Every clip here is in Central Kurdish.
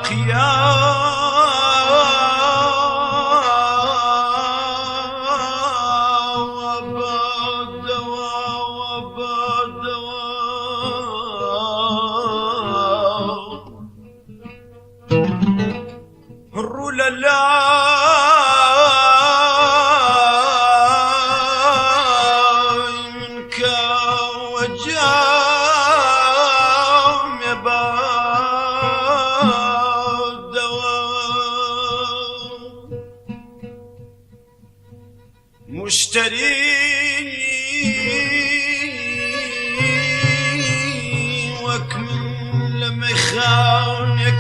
ساقیا بادەوە بادەوە. ڕوو لە لای من کە وەجامێ بادەوە. مشتری وەک من لە مەیخانەکەمن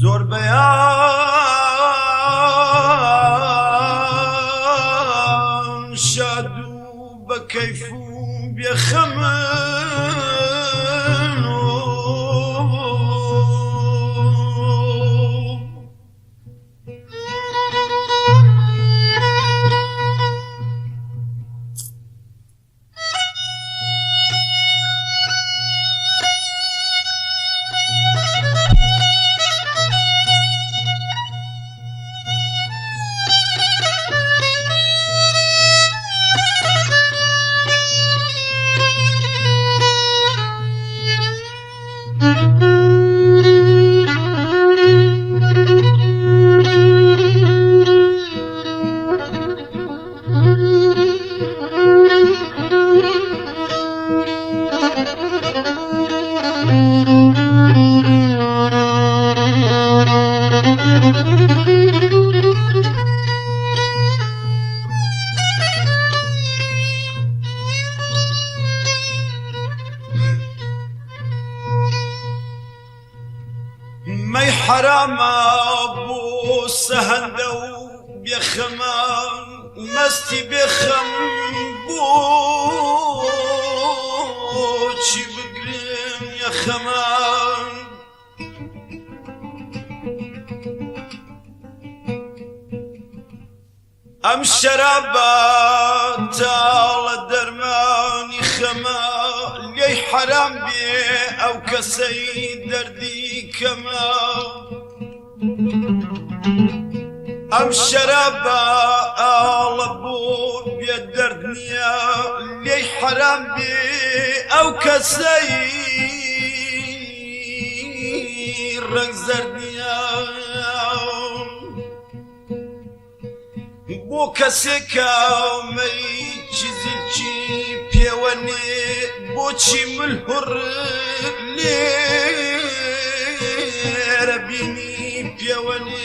زۆر بەیان شاد و بە کەیف و بێخەمن. مەی حەرامە بۆ سەهەندە و بێخەمان، مەستی بێخەم بۆچی بگرم یەخەمان؟ ئەم شەرابە تاڵە دەرمانی خەمە، لێی حەرام بێ ئەو کەسەی دەردی کەمە. ئەم شەرابە ئاڵە بۆ بێ دەرد نییە، لێی حەرام بێ ئەو کەسەی ڕەنگ زەرد نییە. بۆ کەسێکە مەی چیزیکی پێوە نێ، بۆچی ملهوڕ لێرە بینی پێوە نێ؟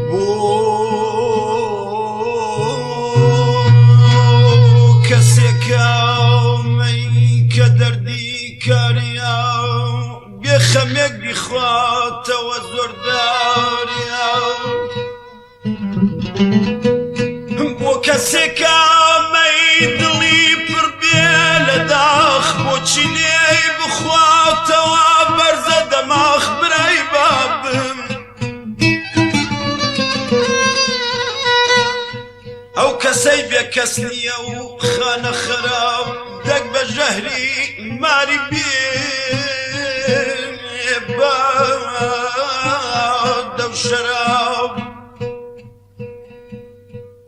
بۆ کەسێکە مەی کە دەردی کاریا، بێ خەمێک بیخواتەوە زۆرداریا. بۆ کەسێکە مەی دڵی پڕ بێ لە داخ، بۆچی لێی بخواتەوە بەرزە دەماخ برای بابم؟ ئەو کەسەی بێ کەس نییە و خانە خەراو، دەک بە ژەهری ماری بێ بادە و شەراب.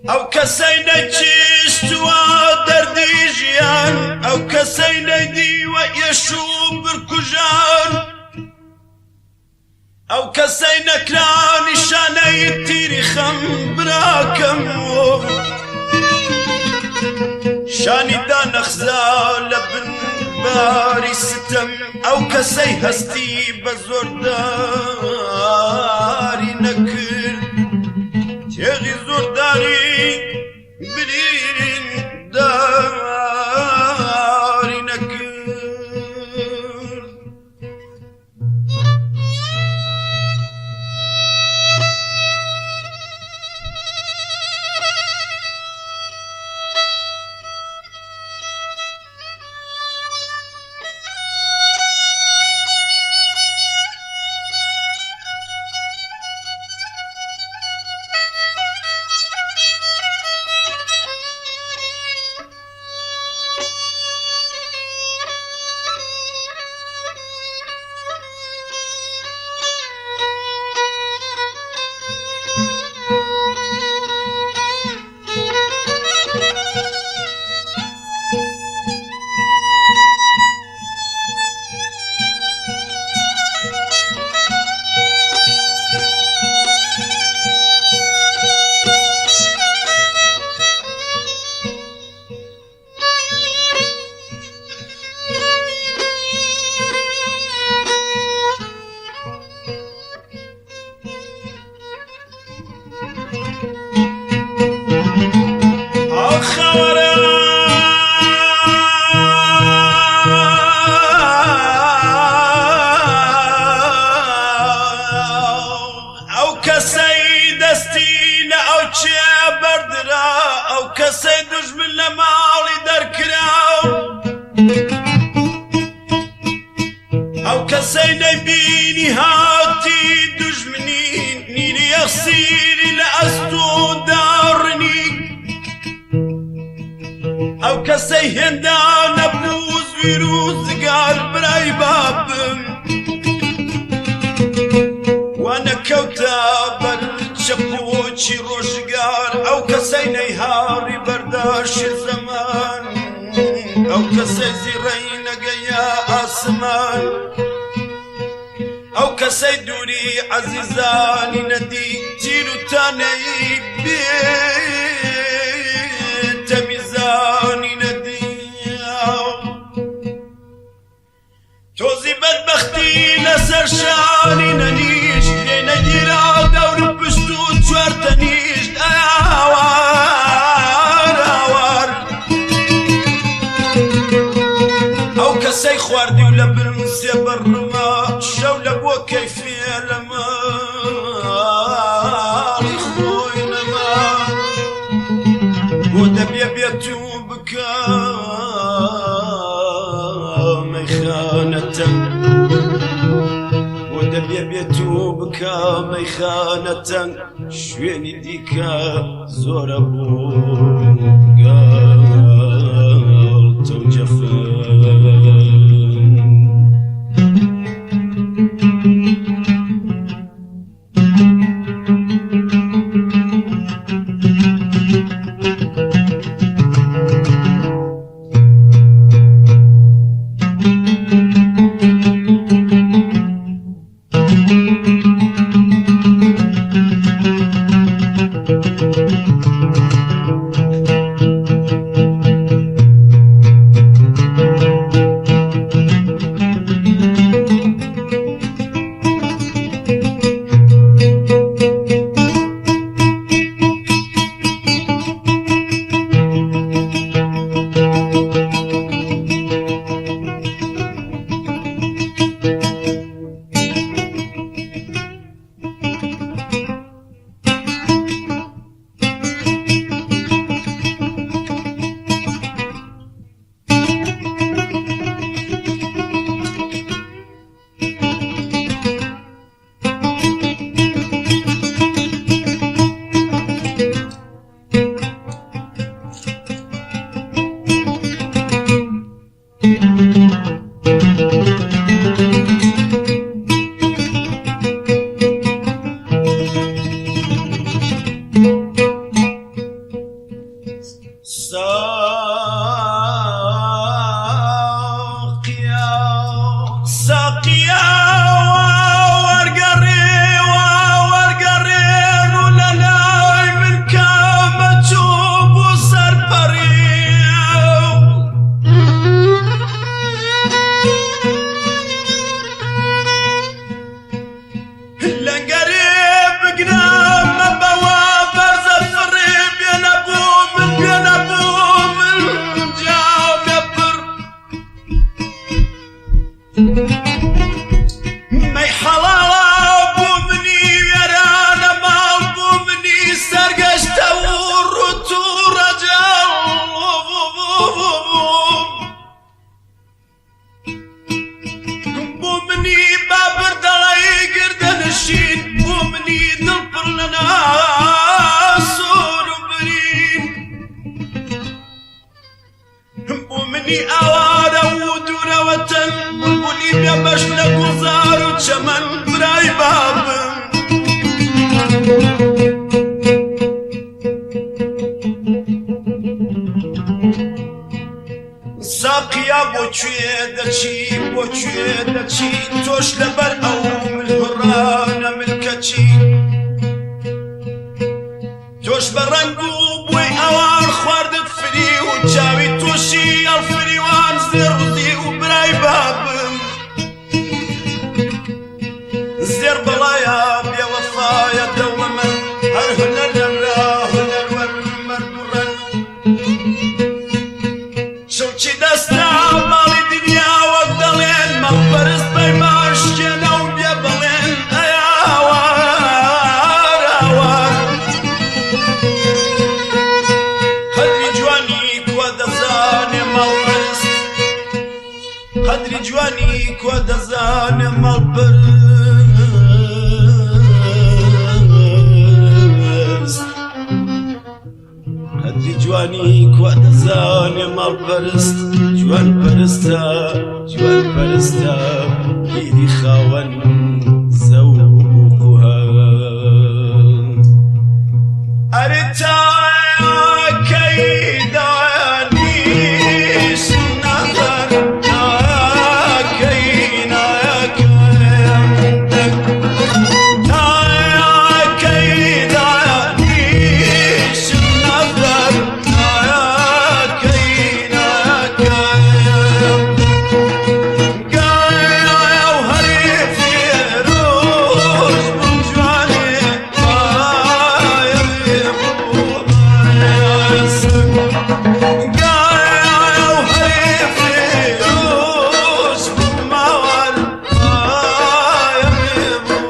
ئەو کەسەی نەچیشتووە دەردی ژیان، ئەو کەسەی نەیدیوە ئێش و برکوژان، ئەو کەسەی نەکرا نیشانەی. نیشانەی تیری خەم براکەم شانی دانەخزا لە بن باری ستەم ئەو کەسەی هەستی بە زۆرداری نەکرد تێغی زۆرداری برینداری نەکرد. ئەو کەسەی دەستی لە ئەو چێ بەردرا ئەو کەسەی دوژمن لە ماڵی دەرکرا ئەو کەسەی نەیبینی هاتی دوژمنی نیری یەخسیری لە ئەستۆ داڕنی ئەو کەسەی هێندا نەبوو زویر و زگار برای بابم وانە کەوتە بەر چەپۆکی ڕۆژگار ئەو کەسەی نەیهاڕی بەرداشی زەمان ئەو کەسەی زیڕەی نەگەیە ئاسمان ئەو کەسەی دووری عەزیزانی نەدی تیر و تانەی بێ تەمیزانی نەدی تۆزی بەدبەختی لەسەر شانی نەنیشت لێ نەگیرا دەور و پشت و چوار تەنیشت ئاوار ئاوار ئەو کەسەی خواردی و لە بن سێبەر ڕما شەو لە بۆ کەیفێ لە ماڵی خۆی نەما بۆ دەبێ بێت و بکە مەیخانە تەنگ بۆ دەبێ بێت و بکە مەیخانە تەنگ شوێنی دیکە زۆرە بۆ گاڵتە و جەفەنگ. لەنگەرێ بگرە مەبەوە بەرزە فڕێ بێنە بۆ من بێنە بۆ من جامێ پڕ مەی حەڵاڵە بۆ منی وێرانە ماڵ بۆ منی سەرگەشتە و ڕوت و ڕەجەڵ بۆ منی بابر دەڵێ گردەنشین بۆ منی دڵ پڕ لە ناسۆر و برین بۆ منی ئاوارە و دوورەوەتەن بولبولی بێبەش لە گوڵزار و چەمەن برای بابم. ساقیا بۆ کوێ دەچی بۆ کوێ دەچی تۆش لەبەر ئەو ملهوڕانە ملکەچی تۆش بە ڕەنگ و بۆی ئەوان خواردت فری و چاوی تۆشی ئەڵفریوان زێڕ و برای بابم زێڕ بەڵایە بێوەفایە دەوڵەمەند هەر هونەر نەمرا هونەروەر مەرد و ڕەنگ چڵکی دەستە ماڵی دنیا وەک دەڵێن ماڵپەرست پەیمان شکێنە و بێ بەڵێن ئەیاوار ئاوار قەدری جوانی کوا دەزانێ ماڵپەرست قەدری جوانی کوا دەزانێ ماڵپەرست قەدری جوانی کوا دەزانێ ماڵپەرست جوان پەرستە جوان پەرستە پیری خاوەن زەوق و هەست ئەرێ تا کەی دانیش نەزەر ناکەی ناکەم دەنگ تا کەی دانیش نەزەر ناکەی ناکەم گاوهەری فێرۆز بووم جوانێ گاوهەری فێرۆز بووم ماوەر بوو.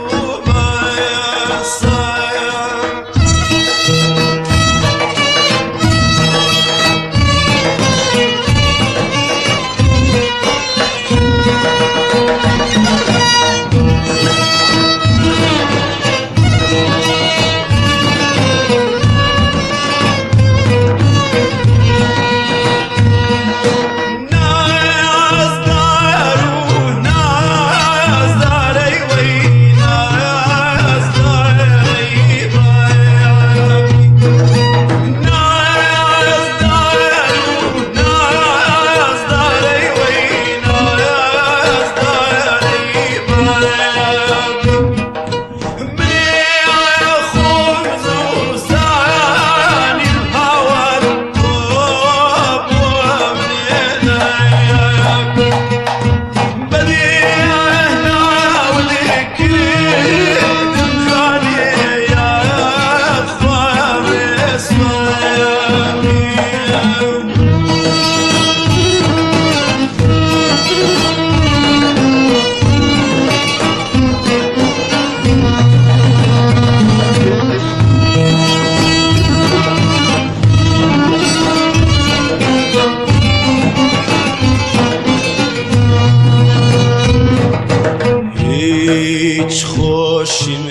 نازدار و نازدارەی وەی نازدارەی بابی نازدار و نازدارەی وەی نازدارەی بابی منێ خۆم زوزانی هاوار بۆ منێ هیچ خۆشیم